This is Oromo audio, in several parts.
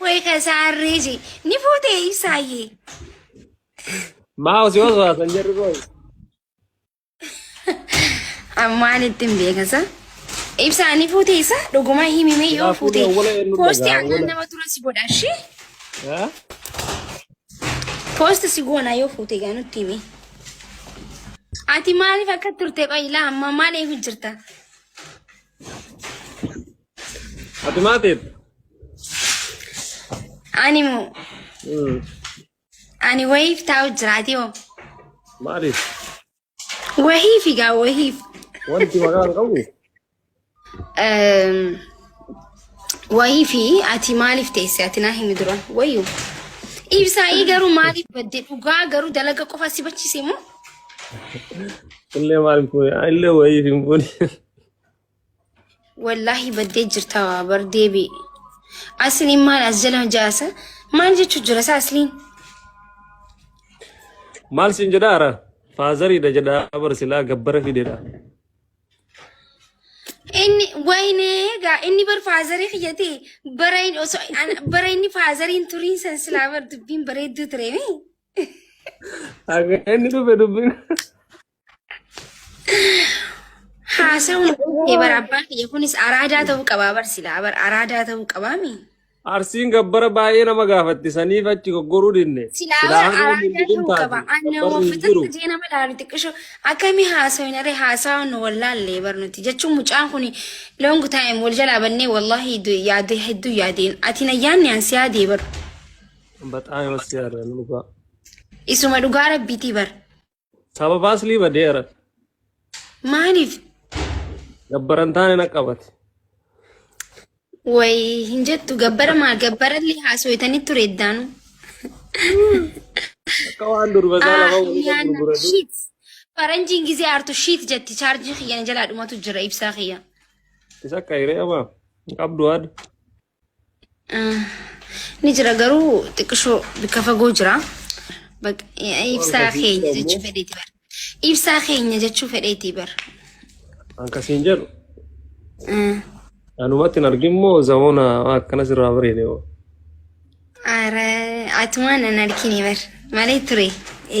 Way kasaarree jee. Ni fuute ibsaayyee. Maa osoo osoo haasan jarri koo. Ammaan ittiin beekasa. Ibsaa ni fuute isa dhuguma himime yoo Silaa fuudhee fuute. awwala eenyu Poosti dhagaa aannan awwala. nama dura si godha ishee. Haa? Poosti si goona yoo fuute gaa nutti himi. Ati maaliif akka turte qoyilaa amma maal eegu jirta? Ati maa teet? Ani moo ani wayiif taa'u jira ati hoo? Maaliif? Wahiif egaa wahiif. Wanti maqaa hin qabu? Wahiifi ati maaliif teesse ati naa himi dura wayyu. Ibsaayii garuu maaliif badde dhugaa garuu dalaga qofa si bachise moo? Illee maal hin fuune? Illee wayiif hin fuune. Wallaahi baddee jirta bar deebi. Asliin maal as jala jaasa? Maal jechuu jira sa asliin? Maal siin jedhaa ara? Faazariidha jedhaa bar silaa gabbara fidedha. Inni wayinee gaa inni bar faazarii kiyyate bara inni osoo bara inni faazariin turiin san silaa bar dubbiin bareedduu ture mi? Akka inni dhufe dubbiin. Haasawuun kee bara abbaan kiyya kunis araadaa ta'uu qabaa bar silaa bar araadaa ta'uu qabaa mi? Arsiin gabbara baay'ee nama gaafatti saniif achi goggoruu dinne. Silaa Silaa bar hanga inni araadaa hin ta'uu qaba. taate Anna gabbarri hin fixatti jiru. jee nama laalu xiqqisho akkamii haasawin aree haasawaan nu wallaallee bar nuti jechuun mucaan kun long time wal jalaa bannee wallahi yaadee hedduu yaadeen ati na yaadne an si yaadee bar Baxaa nama si yaadan dhugaa. isuma dhugaa rabbiitii bar. Sababa aslii badeera. Maaliif? Gabbaran taane na qabate. Way hin jettu gabbara maal gabbarallee haasooytanii ture iddaanu. Akka waan durba isaa Ah, lafa waliin yaanna gurguratu. shiit. Faranjiin gizee aartu shiit jetti chaarjii kiyya na jalaa dhumatu jira ibsaa kiyya. Isa akka hiree amaa. Qabdu haadha. Ni jira garuu xiqqishoo bikka fagoo jira. Ibsaa keenya jechuu fedheeti bar. Ibsaa keenya jechuu fedheeti bar. Akkasiin jedhu. Anumatti hin argin moo zamona akkana sirraa bareede hoo. Ara atumaan an argine bar. Malee ture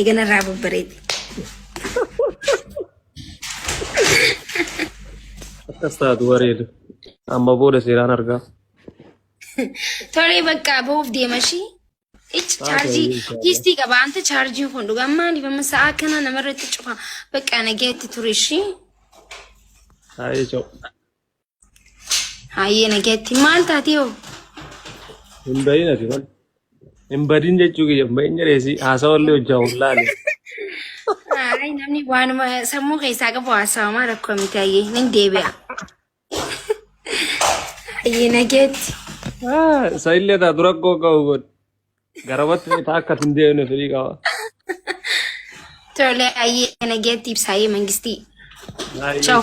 eegana irraa babbareede. Akkas taatu bareedu. Amma booda seeraan argaa. Tolee bakka bahuuf deema ishii. Ichi Taate chaarjii inshallah. kiistii qaba anta chaarjiin kun dhugaa maaliif amma sa'aa kana namarratti cufa bakka nagaatti ture ishii. Taa'ee ce'u. Hayyee nagaatti maal taatee hoo? Hin bahin ati kun. Hin badin jechuu kiyya hin bahin jedheesi haasawallee hojjaa wallaale. Ay namni waanuma sammuu keessaa qabu haasawamaa rakkoo miti hayyee nin deebi'a. Hayyee nagaatti. Isa illee taatu rakkoo qabu kun. Garamatti taa akka hin deemne fedhii qaba. Tole hayyee nagaatti ibsaayee mangistii. Ciao.